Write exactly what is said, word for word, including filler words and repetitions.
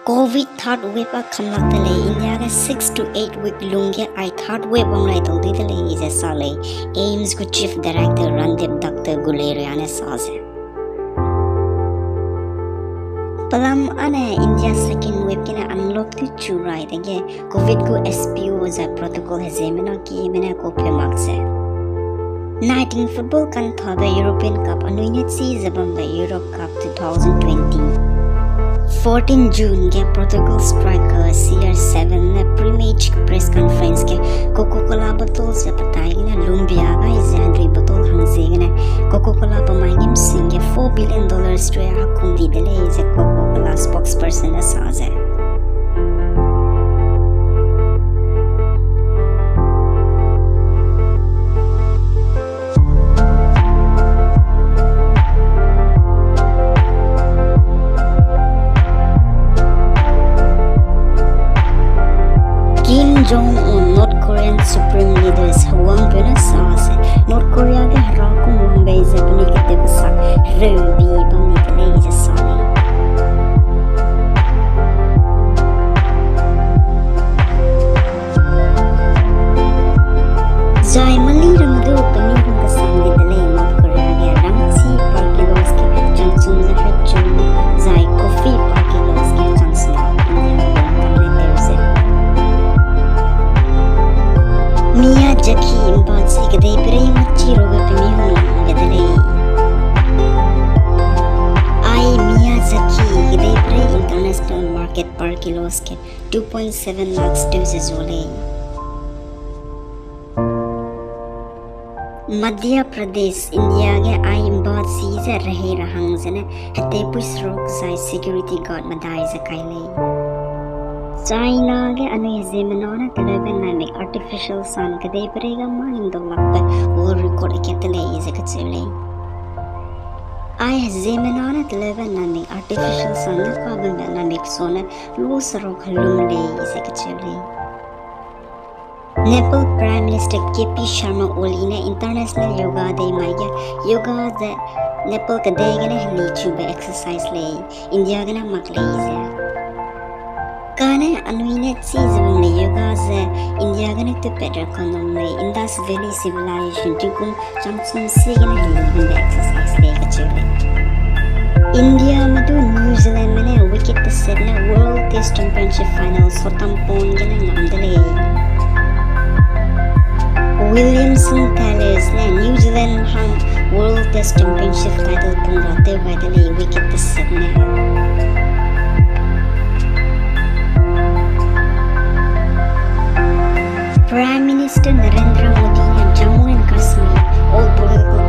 Covid third wave a kamlak de lei, India ge six to eight week lungge ai third wave wang rai dau di de lei ze sa lei, AIIMS gu Chief Director Randeep Doctor Guleria ne sa ze. Pelam ane India second wave gene unlock tew chu rai dege, Covid gu S P O zai protocol heziemena kieme ne kau pe mak ze. Naiting football kanthabe European Cup anui ne chi ze bambe Euro Cup two thousand twenty. Fourteen June ge protocol striker C R seven ne pre-match press conference ge Coca-Cola bottle ze petai gene lumbia gai ze henrui bottle hang ziegene Coca-Cola pemai gimsing ge four billion dollars tui hakung di de lei ze Coca-Cola spokesperson ne sa ze. Kim Jong Un, North Korean Supreme Leaders wangpeu ne sa ze, North Korea ge hera kum wang bei ze penui ketewbe sak hereu bi bam ni de lei ze sa lei. Zai mali ramme du penui hung kesang di de lei North Korea ge rangchi per kilos ge changchum ze hechum, zai coffee per kilos ge changchum ze. Miyazaki mbachi kedeiperei machi rube penui hung lang ge de lei. Ai Miyazaki kedeiperei international market per kilos ge two point seven lakhs tew ze zu lei. Madhya Pradesh, India ge ai mbachi ze rehei rahang zene heteipui seruk zai security guard medai ze kai lei. China ge anui heziemmena ne teleube naimik artificial sun kedeiperei ga mâ hingdau lakbe world record akat te lei ze kacheu lei. Ai heziemmena ne teleube naimik artificial sun ne pa bambe naimik sone lu seruk helum lei ze kacheu lei. Nepal Prime Minister K P Sharma Oli ne International Yoga Day mai ge yoga ze Nepal kedei gene heli chube exercise lei, India gene mak lei ze. Kane anui ne chi ze bam lei yoga ze India gene tewpat ra kanum lei, Indus Valley Civilization tingkum changchum sie gene heli bambe exercise lei kacheu lei. Indiame du New Zealandme ne wicket teset ne World Test Championship final Southampton gene ngam de lei. Williamson Palace ne New Zealand hang World Test Championship title pung ra tew gai de lei wicket teset ne. Prime Minister Narendra Modi ne Jammu and Kashmir all political